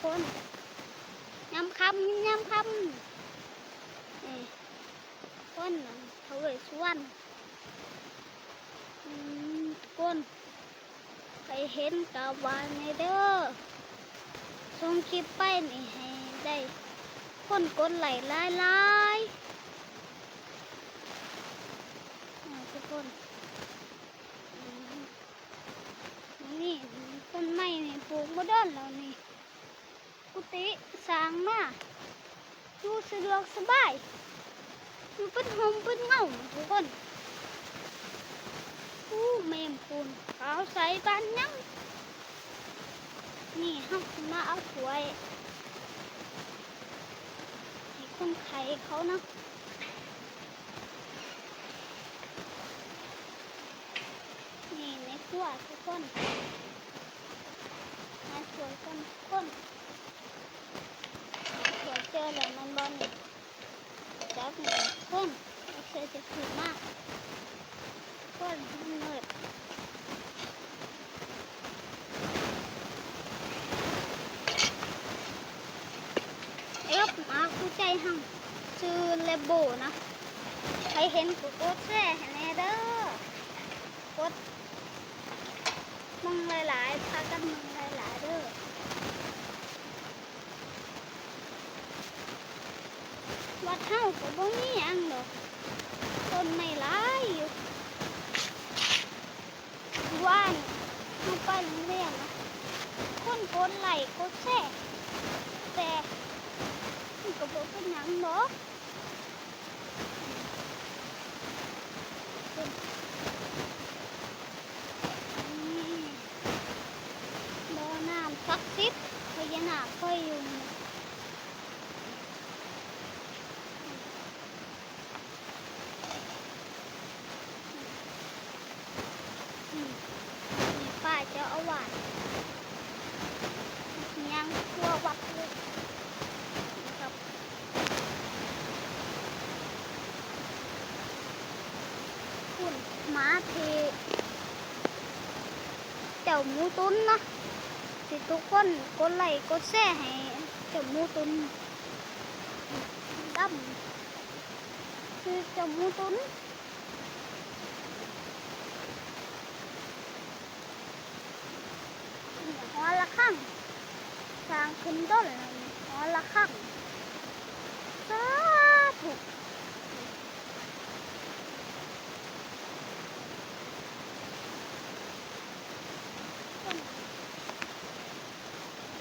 ຄົນ ຍາມຄ່ຳ ຍາມຄ່ຳ ນີ້ ຄົນ ທ້າວເວດສຸວັນ ອືມ ທຸກຄົນ ໃຜເຫັນກະວ່າແດ່ເດີ ສົ່ງຄລິບໄປນີ້ໃຫ້ໄດ້ຄົນກົດໄລ້ຫຼາຍໆ ອາ ທຸກຄົນ ອືມ ນີ້ ຕົ້ນໄມ້ນີ້ປູກມາດົນແລ້ວນີ້ ກຸຕິສ້າງມາ ຢູ່ສະດວກສະບາຍ ຢູ່ເປັນຮົ່ມເປັນເງົາ ທຸກຄົນ. ໂອ້ ແມ່ມປູນຂາວໃສປານຫຍັງ. ນີ້ເຮົາຊິມາເອົາຖ້ວຍໃຫ້ຄົນໄຂ້ເຂົານະ. ນີ້ໃນຄົວທຸກຄົນ ຫາຊ່ວຍກັນທຸກຄົນ. ຊ່ວຍເຈີແລ້ວແມ່ນບໍ່ນີ້? ຈັກນີ້ຄົນ ເອົາເສື້ອຈະຂຶ້ນມາ ຄົນມັນມືດ. ເອີບ ມາຄູ່ໃຈເຮົາ ຊື່ແລມໂບນະ. ໃຜເຫັນກໍກົດແຊໃຫ້ແດ່ເດີ ກົດເບິ່ງຫຼາຍໆ ພາກັນເບິ່ງຫຼາຍໆເດີ. ວັດເຮົາກໍບໍ່ມີຫຍັງດອກ ຕົ້ນໄມ້ຫຼາຍຢູ່. ວານເຮົາໄປໂຮງຮຽນນະ ຄົນກົດໄລ້ກົດແຊ ແຕ່ມັນກໍບໍ່ເປັນຫຍັງດອກ. ນີ້ ບໍ່ນ້ຳສັກສິດ ພະຍານາກເຄີຍຢູ່ນີ້. ອືມ ນີ້ປ້າເຈົ້າອາວາດ ຍ່າງທົ່ວວັດເລີຍ ນີ້ຄັບ ພຸ້ນ ມາທີ່ເຈົ້າໝູຕຸນນະ ທີ່ທຸກຄົນກົດໄລ້ກົດແຊໃຫ້ເຈົ້າໝູຕຸນ ດຳ ຄືເຈົ້າໝູຕຸນ. ນີ້ ຫໍລະຄັງ ສ້າງຂຶ້ນດົນແລ້ວນີ້ ຫໍລະຄັງ.